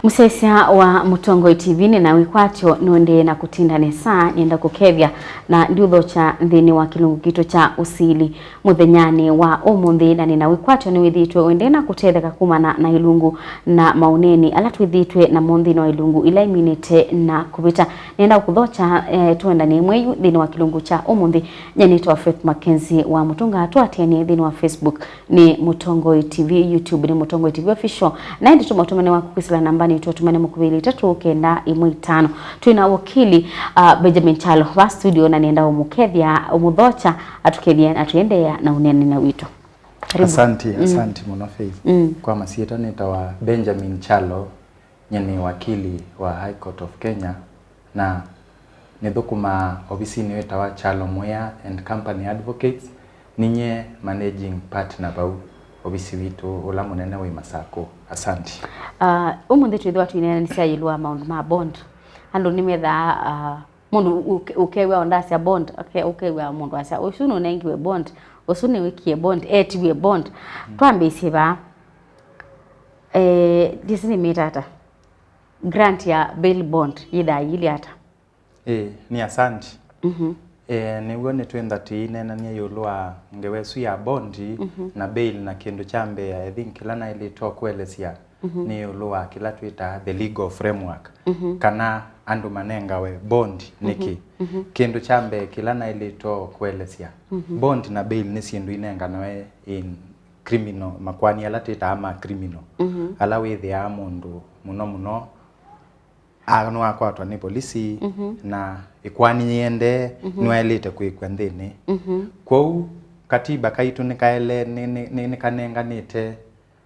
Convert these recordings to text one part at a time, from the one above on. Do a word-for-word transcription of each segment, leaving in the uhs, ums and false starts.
Mũsyaĩĩsya wa Mũtongoi T V, nĩ na wĩkwatyo nũendee na kũtinda nesa, nĩenda kũkethya na ndiũthokya nthĩnĩ wa kĩlungu kitũ kya ũsili. Mũthenyanĩ wa ũmũnthĩ, na nĩ na wĩkwatyo nĩwĩthĩĩtwe ũendee na kũtetheka kumana na ilungu na maũneeni ala twĩthĩĩtwe namo nthĩnĩ wa ilungu ila iminĩte na kũvĩta. Nĩenda kũkũthokya, eh, tũendane ĩmwe yu nthĩnĩ wa kĩlungu kya ũmũnthĩ. Nyie nĩtawa Faith Mackenzie wa Mũtũnga, tũatĩanĩe nthĩnĩ wa Facebook nĩ Mũtongoi T V, YouTube nĩ Mũtongoi T V Official, na ĩndĩ tũma ũtũmani waku kwĩsĩla nambanĩ itũ, ũtũmane mũkuvĩli itatũ kenda ĩmwe itano. Twĩ na wakili, uh, Benjamin Kyalo va studio, na nĩenda ũmũkethya, ũmũthokya, atũkethye na tũendeea na ũneeni na witũ. Karibu. Asante, mm, asante mũno Faith. Mm. Kwa masyĩtwa nĩtawa Benjamin Kyalo, nyie nĩ wakili wa High Court of Kenya, na nĩthũkũmaa ovisinĩ wĩtawa Kyalo Mwea and Company Advocates. Ninyie managing partner vau ovisi witũ ũla mũnene wĩ Masakũ. Asante. Ah, ũmũnthĩ twĩthĩwa twĩneenanĩsya ĩũlũ wa maũndũ ma bond. Andũ nĩmethaa, ah, mũndũ ũke-, ũkew'a o ndasya bond, ũke-, ũkew'a mũndũ asya, "Ũsu nũnengiwe bond, ũsu nĩwĩkie bond, etiwe bond." Mm. Twambĩĩsye vaa. Eh, ndĩsĩ nĩmĩta ata? Grant ya bail bond yĩthaa yĩilye ata? Ĩĩ, nĩ asante. Mhm. Eh, nĩw'o nĩtwĩntha tũineenany'a ĩũlũ wa ngewa ĩsu ya bond, mhm, na bail, na kĩndũ kya mbee, I think, kĩla naĩlĩte o kũelesya, mhm, nĩ ĩũlũ wa kĩla twĩtaa the legal framework, mhm, kana andũ manengawe bond nĩkĩ. Mhm. Mhm. Kĩndũ kya mbee kĩla naĩlĩte o kũelesya, mhm, bond na bail nĩ syĩndũ inenganawe in criminal, makoani ala twĩtaa ma criminal, mhm, ala wĩthĩaa mũndũ mũno mũno a-, nĩwakwatwa nĩ polisi, mhm, na ĩkoani yĩendee, mhm, nĩwaĩlĩte kũĩkw'a nthĩnĩ. Mhm. Kwoou katiba kaitũ nĩkaele-, nĩ-, nĩ-, nĩ-, nĩkanenganĩte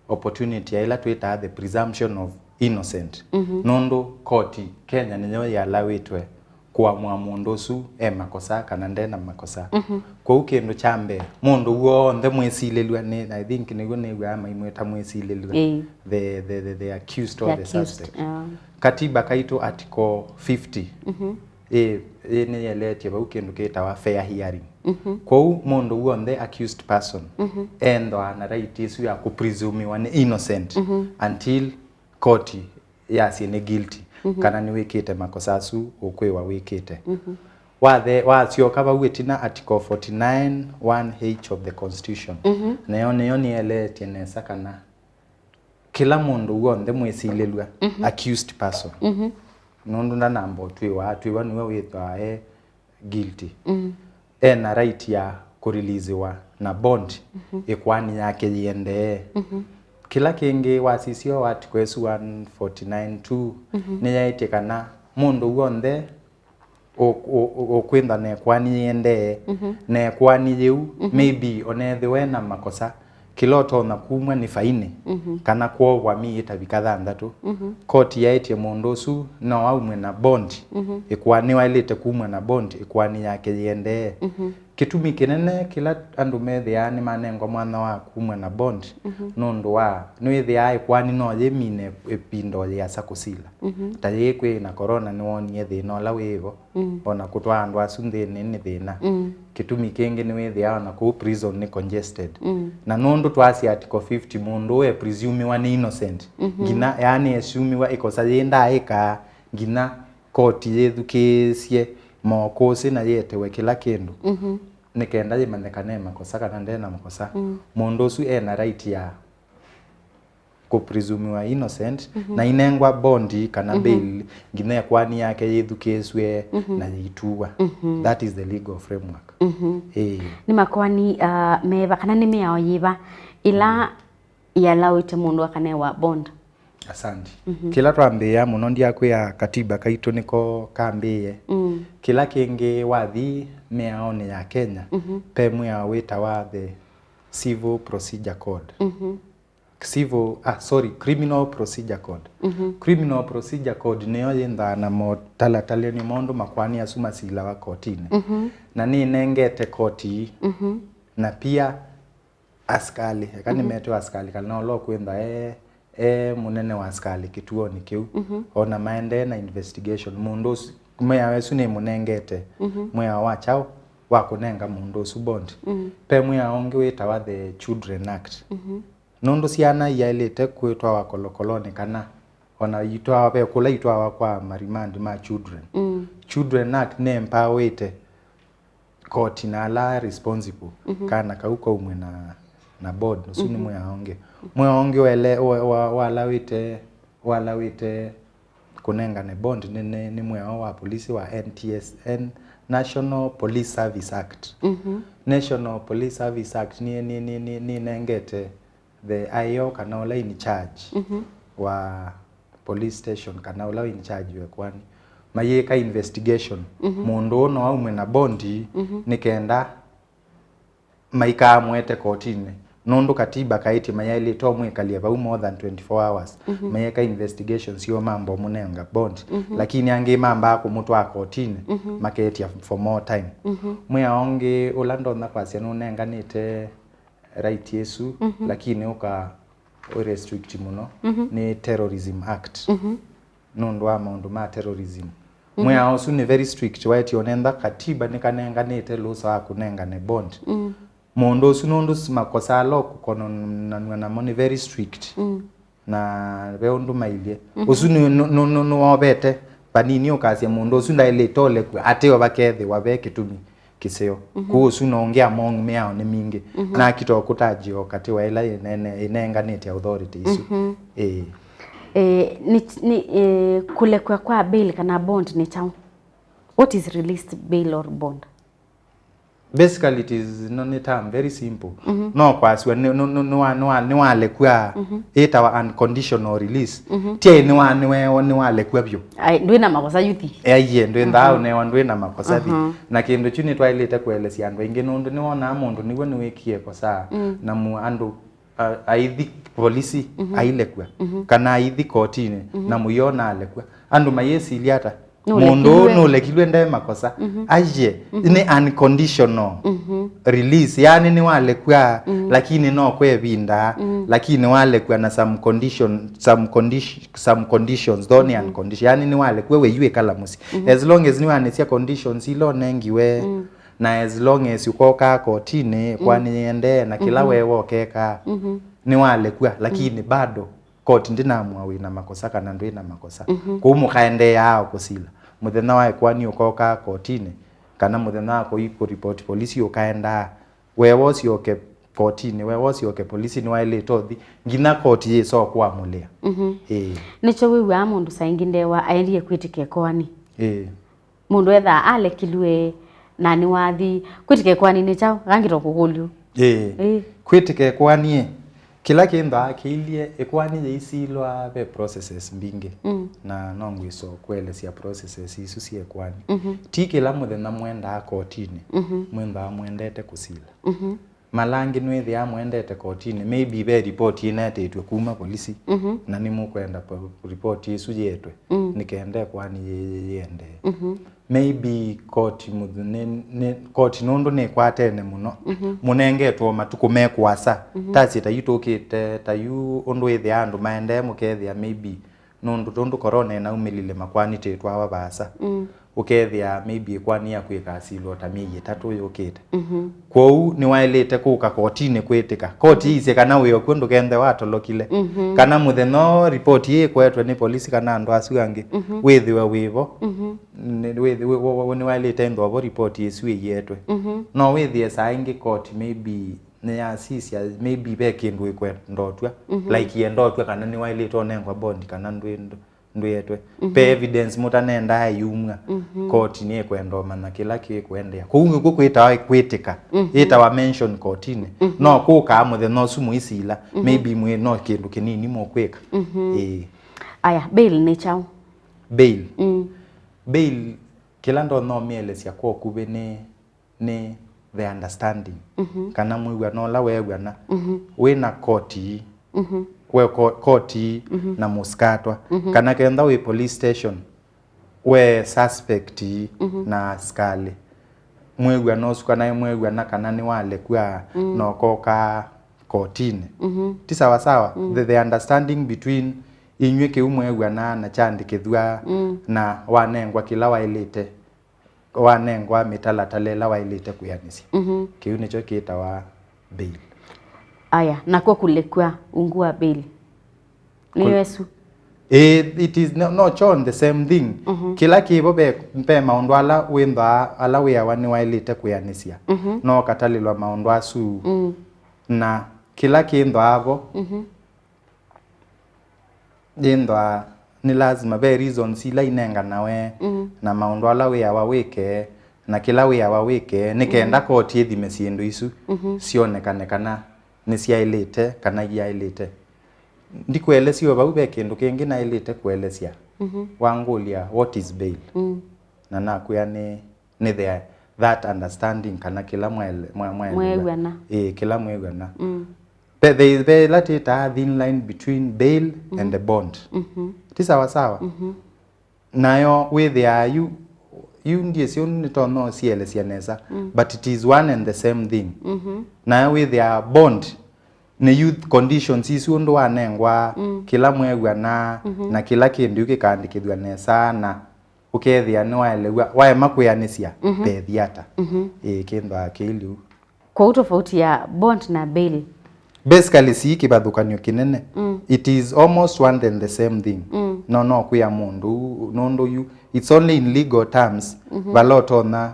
opportunity ya ĩla twĩtaa the presumption of innocent, mhm, nũndũ koti Kenya nĩyo yĩalawĩtwe kũamũa mũndũ ũsu e makosa kana nde na makosa. Mhm. Kwoou kĩndũ kya mbee, mũndũ w'onthe mwĩsilĩlw'a, nĩ, I think nĩw'o nĩw'aa maimwĩta mwĩsilĩlw'a. Ĩĩ. The, the, the, the accused or the, the accused, suspect. Yeah. Katiba kaitũ article fifty, mhm, ĩ, ĩ, nĩyeleetye vau kĩndũ kĩtawa fair hearing. Mhm. Kwoou mũndũ w'onthe accused person, mhm, enthwa na right ĩsu ya kũpresumiwa nĩ innocent, mhm, until koti yasye nĩ guilty, mhm, kana nĩwĩkĩte makosa asu ũkwĩwa wĩkĩte. Mhm. Wathe-, wasyoka vau ĩtina article forty-nine one H of the constitution. Mhm. Nayo nĩyo nĩeleetye nesa kana kĩla mũndũ w'onthe mwĩsilĩlw'a, mhm, accused person, mhm, nũndũ ndanamba ũtw'ĩwa, atw'ĩwa nĩwe wĩthwaa e guilty, mm, ena right ya kũreleasiwa na bond, mhm, ĩkoani yake yĩendee. Mhm. Kĩla kĩngĩ wasisya o article ĩsu one forty-nine two, mhm, nĩyaĩtye kana mũndũ w'onthe ũ-, ũ-, ũ-, ũkwĩntha na ĩkoani yĩendee, mhm, na ĩkoani yĩu, mhm, maybe onethĩwe na makosa, kĩla ũtonya kumw'a nĩ fainĩ, mhm, kana kwovwa myei ĩtavika thanthatũ. Mhm. Koti yaĩtye mũndũ ũsu no aumw'e na bond, mhm, ĩkoa-, nĩwaĩlĩte kumw'a na bond ĩkoani yake yĩendee. Mhm. Kĩtumi kĩnene kĩla andũ methĩaa nĩmanengwa mwanya wa kumw'a na bond, mhm, nũndũ wa, nĩwĩthĩaa ĩkoani no yĩmine ĩvinda o yĩasa kũsila. Mhm. Ta yĩĩ kwĩ na corona nĩwoonie thĩna ũla wĩvo. Mm. O na kũtwaa andũ asu nthĩnĩ nĩ thĩna. Mm. Kĩtumi kĩngĩ nĩwĩthĩaa o na kũu prison nĩ congested. Mm. Na nũndũ twasya article fifty, mũndũ ũũ e presumiwa nĩ innocent. Mhm. Nginya, yaani esumiwa ĩkosa yĩĩ ndaaĩkaa, nginya koti yĩthukĩĩsye mokũsĩ na yĩetewe kĩla kĩndũ. Mhm. Nĩ kenda yĩmanye kana e makosa kana nde na makosa. Mm. Mũndũ ũsu e na right ya kũpresumiwa innocent, mhm, na inengwa bondi kana, mhm, bail, nginya ĩkoani yake yĩthukĩĩsw'e, mhm, na yĩituwa. Mhm. That is the legal framework. Mhm. Ĩĩ. Nĩ makoani, ah, meva kana nĩ mĩao yĩva ĩla, mm, yĩalaũĩte mũndũ akanewa bond? Asante. Mhm. Kĩla twambĩĩa mũno ndyakwĩa katiba kaitũ nĩko kambĩĩe. Mm. Kĩla kĩngĩ wathi mĩaonĩ ya Kenya, mhm, ve mwĩao wĩtawa the Civil Procedure Code. Mhm. Civil, ah, sorry, Criminal Procedure Code. Mhm. Criminal Procedure Code nĩyo yĩnthaa na motalatĩlanĩo ma ũndũ makoani asu masilawa kotinĩ. Mhm. Na nĩnengete koti, mhm, na pia asikalĩ, eka, mhm, nĩmetawa asikalĩ, kana ũla ũkwĩntha e, e mũnene wa asikalĩ kĩtuonĩ kĩu. Mhm. Ona maendee na investigation. Mũndũ ũsu, mwĩao ĩsu nĩmũnengete, mhm, mwĩao wa kyaũ? Wa kũnenga mũndũ ũsu bond. Mhm. Ve mwĩao ũngĩ wĩtawa the Children Act. Mhm. Nũndũ syana iyaĩlĩte kwĩtwawa kolokolonĩ kana Ona itwawa, ve kũla itwawa kwa marimandi ma children. Mm. Children Act nĩ empowerĩte koti na ala responsible, mhm, kana kau kaumwe na, na bond, ũsu nĩ, mhm, mwĩao ũngĩ. Mwĩao ũngĩ wele-, wa-, wa-, walawĩte, walawĩte kũnengane bond nĩ, nĩ, nĩ mwĩao wa polisi wa N T S, N-, National Police Service Act. Mhm. National Police Service Act nĩ, nĩ, nĩ, nĩ, nĩnengete the I O kana ũla in charge, mhm, wa police station kana ũla in charge wa ĩkoani, mayĩka investigation. Mhm. Mũndũ ũũ no aumwe na bondi, mhm, nĩ kenda maikamwete kotinĩ. Nũndũ katiba kaĩtye mayaĩlĩte ũmwĩkalya vau more than twenty-four hours. Mhm. Mayĩka investigation syoo mamba ũmũnenga bond. Mhm. Lakini angĩ mambaa kũmũtwaa kotinĩ, mhm, maketya for more time. Mhm. Mwĩao ũngĩ ũla ndonya kwasya nũnenganĩte right ĩsu, mhm, lakini ũka wĩ restrict mũno, mhm, nĩ Terrorism Act. Mhm. Nũndũ wa maũndũ ma terrorism. Mhm. Mwĩao ũsu nĩ very strict, waĩtye onentha katiba nĩkanenganĩte lũsa wa kũnengane bond. Mm. Mũndũ ũsu nũndũ s-, makosa ala ũkũkonanw'a namo nĩ very strict. Mm. Na ve ũndũ mailyĩ. Mhm. Ũsu nĩ, nũ-, nũ-, nũ-, nũwovete vanini ũkasya mũndũ ũsu ndaĩlĩte ũlekw'a, ateo vakethĩwa ve kĩtumi kĩseo. Mhm. Kwoou ũsu no ũngĩ among mĩao nĩ mingĩ. Mhm. Nakita ũkũtajia o katĩ wa ĩla ĩnene-, ĩnenganĩte authority isu. Mhm. Ĩĩ. Eh, nĩ, nĩ, eh, kũlekw'a kwa bail kana bond nĩ kyaũ? What is released bail or bond? Basically, it is, no, nĩ term very simple. Mhm. No kwasw'a nĩ, nĩ, nĩ, nĩwa-, nĩwa-, nĩwalekw'a, mhm, ĩtawa unconditional release. Mhm. Ti nĩwa-, nĩwewa, nĩwalekw'a vyũ. Ai, ndwĩ na makosa yu thi. Aiye, ndwĩ, mhm, nthau newa, ndwĩ na makosa thi. Aha. Na kĩndũ kyu nĩtwaĩlĩte kũelesya andũ aingĩ, nũndũ nĩwonaa mũndũ nĩw'o nĩwĩkie kosa, mm, na mu-, andũ a-, aithi polisi, mhm, ailekw'a, mhm, kana aithi kotinĩ, mhm, na mũyona alekw'a. Andũ mayĩsilya ata? Mũndũ ũũ nũlekilwe nde makosa. Mhm. Aiye, mhm, nĩ unconditional, mhm, release. Yaani nĩwalekw'a, mhm, lakini no kwa ĩvinda, mhm, lakini nĩwalekw'a na some condition, some condition, some conditions, though nĩ, mhm, unconditional. Yaani nĩwalekw'a we yu ĩkala mũsyĩ. Mhm. As long as nĩwanĩsya conditions ila ũnengiwe, mm, na as long as ũkokaa kotinĩ, mm, kwa nĩendee na kĩla, mhm, we wokekaa, mhm, nĩwalekw'a, lakini, mm, bado koti ndĩnaamua wĩ na makosa kana ndwĩ na makosa. Mhm. Kwoou mũkaendeeaa o kũsila. Mũthenya wa ĩkoani ũkokaa kotinĩ, kana mũthenya wa kũi kũripoti polisi ũkaendaa. Wewa ũsyoke kotinĩ, wewa ũsyoke polisi, nĩwaĩlĩte ũthi nginya koti yĩsa ũkũamũlĩa. Mhm. Ĩĩ. Nĩkyo wĩw'aa mũndũ saa ingĩ ndewa aendie kwĩtĩka ĩkoani. Ĩĩ. Mũndũ ethaa alekilwe na nĩwathi kwĩtĩka ĩkoani nĩ kyaũ? Angĩta kũkũlyu. Ĩĩ. Ĩĩ. Kwĩtĩka ĩkoani ĩ, kĩla kĩnthaa kĩilye ĩkoani yĩisilwa ve processes mbingĩ. Mm. Na no ngwĩsa kũelesya processes isu sya ĩkoani. Mhm. Ti kĩla mũthenya mwendaa kotinĩ, mhm, mwĩnthaa mwendete kũsila. Mhm. Mala angĩ nĩwĩthĩaa mũendete kotinĩ, maybe ve ripoti ĩnetĩtw'e kuma polisi, mhm, na nĩmũkwenda po-, ripoti ĩsu yĩetwe, mm, nĩ kenda ĩkoani yĩ-, yĩ-, yĩendee. Mhm. Maybe koti mũth-, nĩ, nĩ, koti nũndũ nĩkwatene mũno, mhm, mũnengetwe o matukũ me kũasa. Mhm. Tasye ta yu tũkĩte, ta yu ũndũ wĩthĩaa andũ maendee, mũkethĩa maybe nũndũ tũndũ korona ĩnaumĩlile, makwani tĩtwawa vaasa. Mm. Ũkethĩa maybe ĩkwani yaku ĩkasilwa ta myei ĩtatũ yũkĩte. Mhm. Kwoou nĩwaĩlĩte kũka kotinĩ kwĩtĩka. Koti, mhm, ĩisye kana wĩ o kw'o, ndũkenthe watolokile. Mhm. Kana mũthenya ũũ ripoti ĩĩ ĩkwetwe nĩ polisi kana andũ asu angĩ, mhm, wĩthĩwe wĩ vo. Mhm. Nĩ-, wĩthĩ-, wĩ-, wĩ-, wĩ-, nĩwaĩlĩte ĩndwa vo ripoti ĩsu ĩietwe. Mhm. No wĩthĩe saa ingĩ koti maybe nĩyasisya, maybe ve kĩndũ ĩkwenda ũtw'a, mhm, like yenda ũtw'a kana nĩwaĩlĩte ũnengwa bond kana ndwĩ-, ndwĩetwe. Mhm. Ve evidence mũtanendaa yumw'a, mhm, koti nĩkwenda ũmanya kĩla kĩkũendeea. Kũu nĩkw'o kwĩtawa kwĩtĩka, mhm, yĩtawa mention kotinĩ. Mhm. No kũkaa mũthenya ũsu mũisila, mhm, maybe mwĩ no kĩndũ kĩnini mũkwĩka. Mhm. Ĩĩ. Aya, bail nĩ kyaũ? Bail. Mm. Bail, kĩla ndonya ũmĩelesya kwa ũkuvĩ nĩ nĩ the understanding, mhm, kana mwĩw'ano ũla weew'ana, mhm, wĩ na koti, mhm, we ko-, koti, mhm, na mũsikatwa, mhm, kana kenda wĩ police station, we suspect, mhm, na asikalĩ. Mwĩw'ano ũsu kana mwĩw'ana kana nĩwalekw'a, mm, na ũkoka kotinĩ. Mhm. Ti sawa sawa? Mm. The, the understanding between inyw'ĩ kĩu mwĩw'ana na kyandĩkĩthw'a, mm, na wanengwa kĩla waĩlĩte. Wanengwa mĩtalatala ĩla waĩlĩte kwĩanĩsya. Mhm. Kĩu nĩkyo kĩtawa bail. Aya, nakw'o kũlekw'a ungu wa bail? Nĩyo ĩsu? Ĩĩ, it is no, no kyo the same thing. Mhm. Kĩla kĩvo ve, ve maũndũ ala wĩthwaa, ala wĩawa nĩwaĩlĩte kwĩanĩsya. Mhm. No katalĩlwa maũndũ asu. Mm. Na kĩla kĩthwaa vo, mhm, yĩthwaa nĩ lazima ve reasons ila inenganawe, mm, na maũndũ ala wĩawa wĩke, na kĩla wĩawa wĩke, nĩ kenda, mhm, koti ĩthime syĩndũ isu, mhm, syonekane kana nĩsyaĩlĩte kana iaĩlĩte. Ndikũelesya o vau, ve kĩndũ kĩngĩ naĩlĩte kũelesya. Mhm. Wangũlya, "What is bail?" Mm. Na nakwĩa nĩ, nĩ the, that understanding kana kĩla mwaele-, mwa-, mwaelewa. Mweew'ana. Ĩĩ, kĩla mweew'ana. Mm. Ve, ve, ve ĩla twĩtaa thin line between bail, mhm, and the bond. Mhm. Ti sawa sawa? Mhm. Nayo wĩthĩaa yu, yu ndyĩsĩ ũndũ nĩtonya ũsielesya nesa, mm, but it is one and the same thing. Mhm. Nayo wĩthĩaa bond nĩ youth conditions isu ũndũ wanengwa, mm, kĩla mweew'ana, mhm, na kĩla kĩndũ kĩkaandĩkĩthw'a nesa, na ũkethĩa nĩwaelew'a, waema kwĩanĩsya, mhm, pethi ata. Mhm. Ĩĩ, kĩthwaa kĩilyĩ. Kwoou tofauti ya bond na bail? Basically, si kĩvathũkany'o kĩnene. Mm. It is almost one and the same thing. Mm. No, no kwĩa mũndũ, nũndũ yu, it's only in legal terms, mhm, vala ũtonya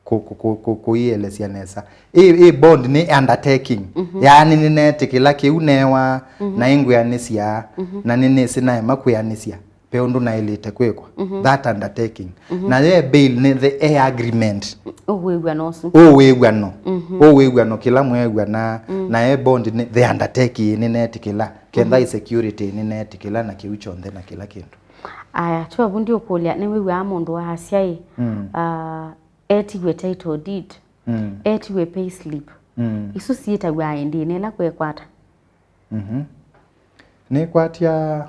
kũ-, kũ-, kũ-, kũ-, kũielesya nesa. Ĩ, ĩ bond nĩ undertaking. Mhm. Yaani nĩneetĩkĩla kĩu neewa, mhm, na ĩngwĩanĩsya, mhm, na nĩnĩsĩ naema kwĩanĩsya ve ũndũ naĩlĩte kwĩkwa. Mhm. That undertaking. Mhm. Nayo e bail nĩ the, e agreement. Ũwĩw'ano ũsu. Ũwĩw'ano. Mhm. Ũwĩw'ano kĩla mweew'ana, mm, na e bond nĩ the undertaking nĩneetĩkĩla. Kenda, mhm, i security nĩneetĩkĩla na kĩu kyonthe na kĩla kĩndũ. Aya, twĩ vu ndiũkũlya, nĩwĩw'aa mũndũ waasya ĩ, mm, ah, etiwe title deed, mm, etiwe payslip. Mm. Isu syĩtaw'a ĩndĩ, na ĩla kwekwata? Mhm. Nĩkwatya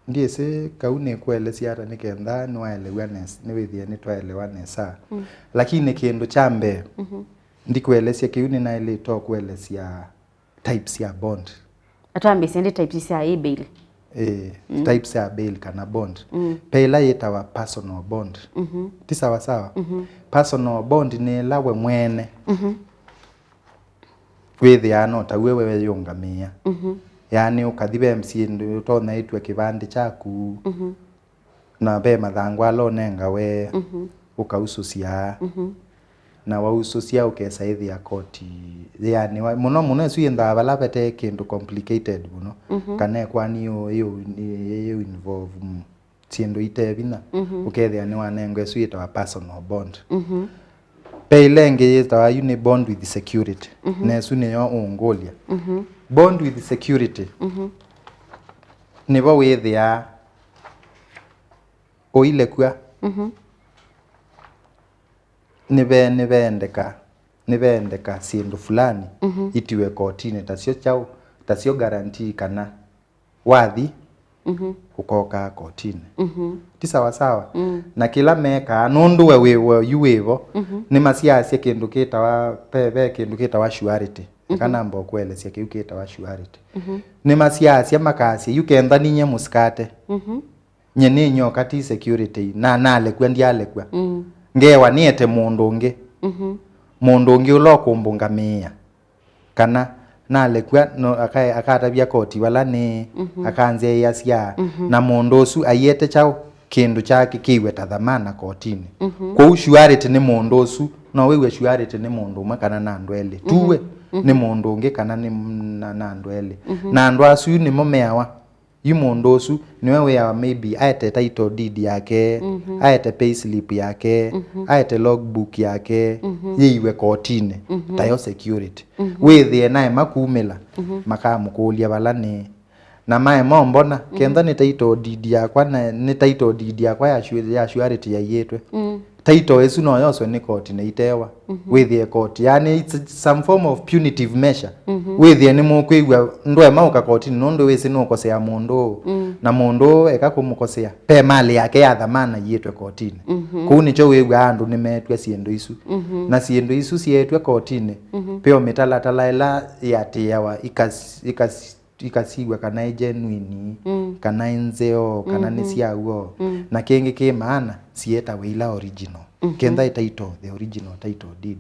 Ndyĩsĩ kau nĩkũelesya ata nĩ kenda nĩwaelew'a nes-, nĩwĩthĩe nĩtwaelewa nesa. Mm. Lakini kĩndũ kya mbee, mhm, ndikũelesya kĩu, nĩnaĩlĩte o kũelesya types sya bond. Atwambĩĩsye ĩndĩ types sya ĩ bail? Ĩĩ, mm, types sya bail kana bond. Mm. Ve ĩla yĩtawa personal bond. Mhm. Ti sawa sawa? Mhm. Personal bond nĩ ĩla we mwene, mhm, wĩthĩaa no taw'o weyũngamĩĩa. Mhm. Yaani, ũkathi ve syĩndũ ũtonya ĩtw'a kĩvandĩ kyaku, mhm, na ve mathangũ ala ũnengawe, mhm, ũkausũsya. Mhm. Na wausũsya ũkesa ĩthĩa koti yĩanĩwa. Mũno mũno ĩsu yĩnthaa vala vate kĩndũ complicated mũno, mhm, kana ĩkwani ĩyũ, ĩyũ, ĩyũ involve, mm, syĩndũ ite vinya, mhm, ũkethĩa nĩwanengwa ĩsu yĩtawa personal bond. Mhm. Ve ĩla ĩngĩ yĩtawa yu nĩ bond with security. Mhm. Na ĩsu nĩyo ũngũlya. Mhm. Bond with security, mhm, nĩvo wĩthĩaa ũilekw'a, mhm, nĩve-, nĩveendeka, nĩveendeka syĩndũ fulani, mhm, itiwe kotinĩ, tasyo kyaũ, tasyo guarantee kana wathi, mhm, ũkokaa kotinĩ. Mhm. Ti sawa sawa? Mm. Na kĩla mekaa, nũndũ we wĩ, we yu wĩvo, mhm, nĩmasyaasya kĩndũ kĩtawa, ve, ve kĩndũ kĩtawa surety. Mhm. Eka namba ũkũelesya kĩu kĩtawa surety. Mhm. Nĩmasyaasya makasya, yu kenda ninye mũsikate. Mhm. Nye nĩ nyoka, ti security, na nalekw'a, ndyalekw'a. Mm. Ngewa nĩete mũndũ ũngĩ. Mhm. Mũndũ ũngĩ ũla ũkũmbũngamĩĩa. Kana nalekw'a, no, aka-, akatavya koti vala nĩ, mhm, akanzyaĩasya, mhm, na mũndũ ũsu aiete kyaũ, kĩndũ kyake kĩiwe ta thamana kotinĩ. Mhm. Kwoou surety nĩ mũndũ ũsu, no wĩw'e surety nĩ mũndũ ũmwe kana na andũ elĩ. Mhm. Tuwe, mhm, nĩ mũndũ ũngĩ kana nĩ m-, na, na andũ elĩ. Mhm. Na andũ asu nĩmo meawa. Yu mũndũ ũsu nĩwe wĩawa maybe aete title deed yake, mhm, aete payslip yake, mhm, aete logbook yake, mhm, yĩiwe kotinĩ, mhm, tayo security. Mhm. Wĩthĩe naema kumĩla, mhm, makamũkũlya vala nĩ. Na maema ũmbona, mhm, kenda nĩ title deed yakwa, na nĩ title deed yakwa ya sure-, ya surety yaiĩtwe. Mm. Title ĩsu no yoswe nĩ koti na itewa. Mhm. Wĩthĩe koti. Yaani, it's some form of punitive measure. Mhm. Wĩthĩe nĩmũkwĩw'a ndwaema ũka kotinĩ nũndũ wĩsĩ nũkosea mũndũ ũũ. Mm. Na mũndũ ũũ eka kũmũkosea, ve malĩ yake ya thamana iĩtwe kotinĩ. Mhm. Kũu nĩkyo wĩw'aa andũ nĩmeetw'a syĩndũ isu. Mhm. Na syĩndũ isu syeetw'a kotinĩ, mhm, ve o mĩtalatala ĩla yĩatĩĩawa ikas-, ikas-, ikasiw'a kana ĩ genuine, mm, kana ĩ nzeo, kana nĩ, mhm, sya w'o. Mm. Na kĩngĩ kĩ maana, sietawe ila original. Mhm. Kenda ĩ title, the original title deed.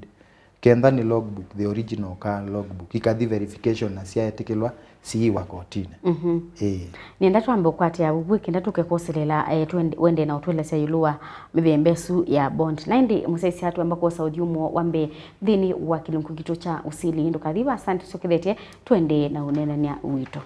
Kenda nĩ logbook, the original car logbook, ikathi verification na syaetĩkĩlwa siiwa kotinĩ. Mhm. Ĩĩ. Nĩenda twambe ũkwatĩa ũvu kenda tũke kwoselela, eh, twende, wende na ũtwelesya ĩũlũ wa mĩthemba ĩsu ya bond. Na ĩndĩ mũsyaĩĩsya twamba kwosa ũthyũmũo wa mbee nthĩnĩ wa kĩlungu kitũ kya ũsili. Ndũkathi vasa, nĩtũsyokethetye twendee na ũneenany'a witũ.